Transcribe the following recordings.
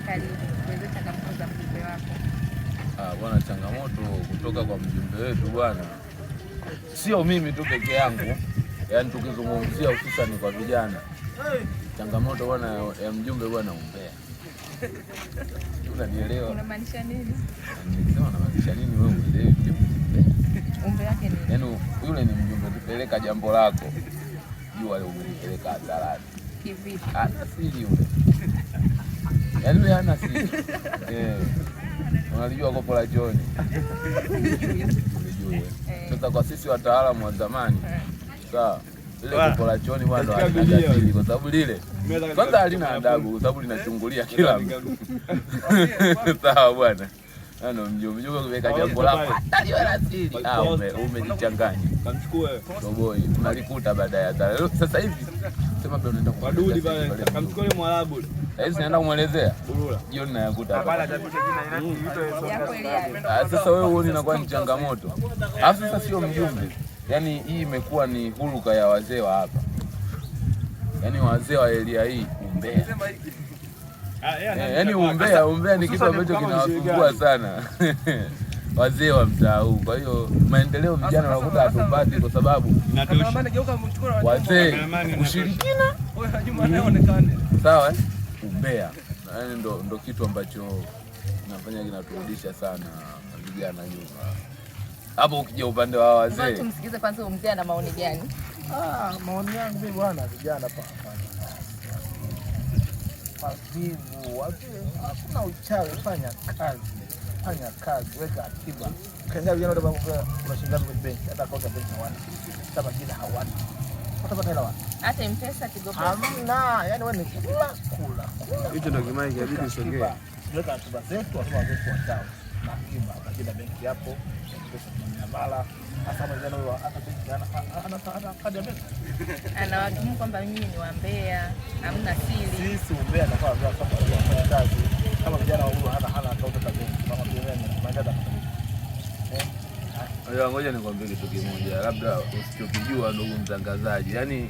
Karibu, tueleze changamoto za mjumbe wako. Ah, bwana, changamoto kutoka kwa mjumbe wetu bwana, sio mimi tu peke yangu, yaani tukizungumzia hususani kwa vijana, changamoto bwana ya mjumbe bwana, umbea. Unanielewa? Unamaanisha nini? Nikisema namaanisha nini wewe uelewi? Mjumbe umbea. Umbea wake ni Yaani yule ni mjumbe, ukipeleka jambo lako jua leo umelipeleka hadharani. Kivipi? Ana siri yule, yaani yule hana siri. Eh. Unalijua kopo la John? Ulijua. Sasa kwa sisi wataalamu wa zamani, sawa, lile kopo la John bwana halina siri, kwa sababu lile kwanza halina adabu, kwa sababu linachungulia kila mtu. Sawa bwana. Ano mjumbe mjumbe kuweka jambo lako hata liwe la siri. Ah, umejichanganya. Kamchukue. Toboi, unalikuta baadaye hata. Sasa hivi sema pia unaenda Wadudi pale. Kamchukue yule Mwarabu. Sasa naenda kumuelezea. Burura. Jioni nayakuta hapa. Ya kweli hayo. Ah, sasa wewe huoni inakuwa ni changamoto? Alafu sasa sio mjumbe. Yaani hii imekuwa ni huruka ya wazee wa hapa. Yaani wazee wa area hii umbea. Yaani umbea ni kitu ambacho kinawasumbua sana wazee wa mtaa huu. Kwa hiyo maendeleo vijana wanakuta hatupati kwa sababu wazee ushirikina, sawa, eh? Umbea. Yaani ndo kitu ambacho nafanya kinaturudisha sana vijana nyuma. Hapo ukija upande wa wazee. Tumsikize kwanza mzee ana maoni gani? Ah, maoni yangu mimi bwana, vijana pa wavivu, hakuna uchawi, fanya kazi, fanya kazi, weka akiba. Ukiangalia vijana wote unashinda kwenye benki, hata akaunti ya benki hawana, hata majina hawana, watapata hela wapi? Hata M-Pesa, Tigo Pesa. Hamna, yani wewe ni kula kula kula. Hicho ndo kimaiki, inabidi usogee. Weka akiba zetu, wasema wazetu wachawi na akiba, unajenga benki hapo, pesa miamala. Hasa vijana huyo hata benki hana kadi ya benki. Anawatumu kwamba nyinyi ni wambea, hamna siri. Sisi umbea na kwa sababu wanafanya kazi. Kama vijana wa huyu hana akaunti ya benki, kama vile mimi Ngoja ngoja nikwambie kitu kimoja, labda usichokijua ndugu mtangazaji, yaani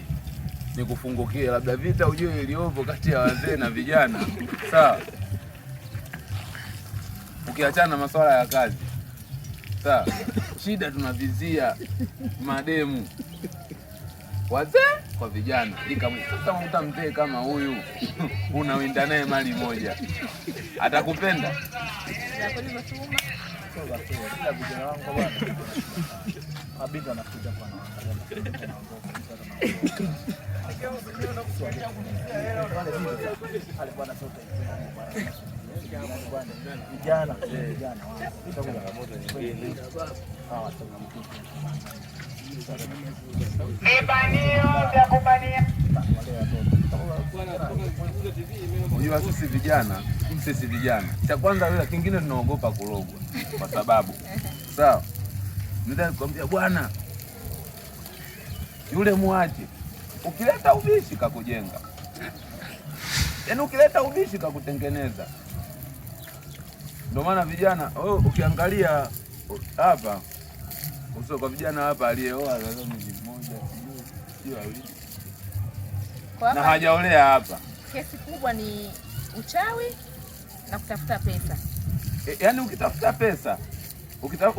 nikufungukie labda vita ujue iliyopo kati ya wazee na vijana, sawa? Ukiachana na masuala ya kazi, sawa, shida tunavizia mademu wazee kwa vijana. Sasa unakuta mzee kama huyu unawinda naye mali moja, atakupenda? Kila vijana wangu bwana, mabinti wanakuja kwa wale bwana, sote vijana vijana Unajua sisi vijana, cha kwanza wewe, kingine tunaogopa kulogwa, kwa sababu sawa, ndio kuambia bwana yule muache, ukileta ubishi kakujenga, yaani ukileta ubishi kakutengeneza. Ndio maana vijana wewe ukiangalia hapa uso kwa vijana hapa aliyeoa sasa mwezi mmoja sijui wawili na hajaolea hapa. Kesi kubwa ni uchawi na kutafuta pesa. E, yaani ukitafuta pesa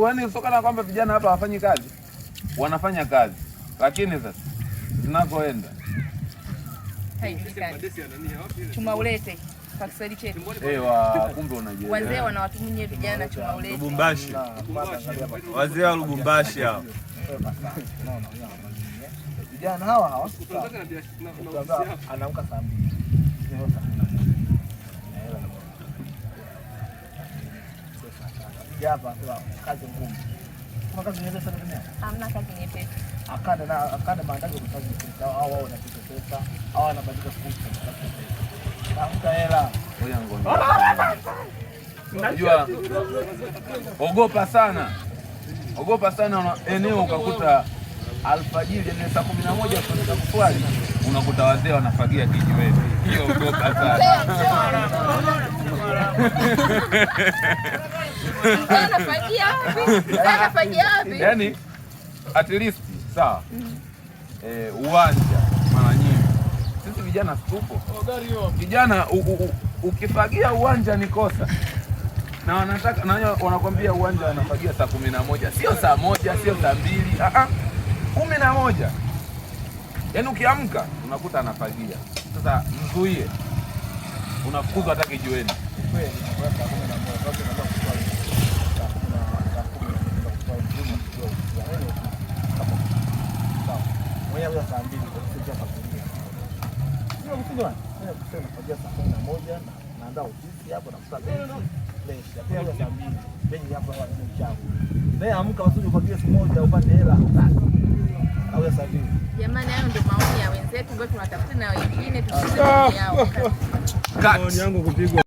yaani usokana kwamba vijana hapa hawafanyi kazi, wanafanya kazi, lakini sasa zinakoenda haijulikani. Chuma ulete kwa Kiswahili chetu. Ewa, kumbe unajielewa. Wazee wanawatumia vijana chuma ulete. Lubumbashi. Wazee wa Lubumbashi hao. Vijana hawa hawa anaamka saa 2. Hapa kazi ngumu. Kuna kazi nyepesi sana duniani? Hamna kazi nyepesi. Akanda na akanda maandazi kwa kazi nyepesi. Hao wao wanapika pesa, hao wanabandika kucha kwa pesa. Tafuta hela. Ngoja ngoja. Unajua ogopa sana. Ogopa sana una eneo ukakuta alfajiri ni saa 11 tunaenda kuswali, unakuta wazee wanafagia kijiweni. Hiyo ogopa sana. Anafagia wapi? Anafagia wapi? Yaani at least sawa. Uwanja mara nyingi sisi vijana tupo. Vijana Ukifagia uwanja ni kosa. Na wanataka na wanakwambia uwanja wanafagia saa 11, sio saa 1, sio saa 2, 11. Yaani ukiamka unakuta anafagia. Sasa mzuie. Unafukuzwa hata kijiweni. Kweli, kwa saa 11, kwa sababu kuswali saa 10 saa 10 na kuswali juma kidogo. Yaani kama sawa. Mwenyewe saa 2 kwa sababu fagilia. Sio kusikia. Mimi kusema nafagia saa 11 na naandaa ofisi hapo na kusali. Fresh. Pia saa 2. Benji hapo ni mchango. Naye amka wasije ufagie siku moja upate hela. Au saa 2. Jamani, hayo ndio maoni ya wenzetu, ngoja tunatafuta na wengine tusikize maoni yao. Maoni yangu kupigwa.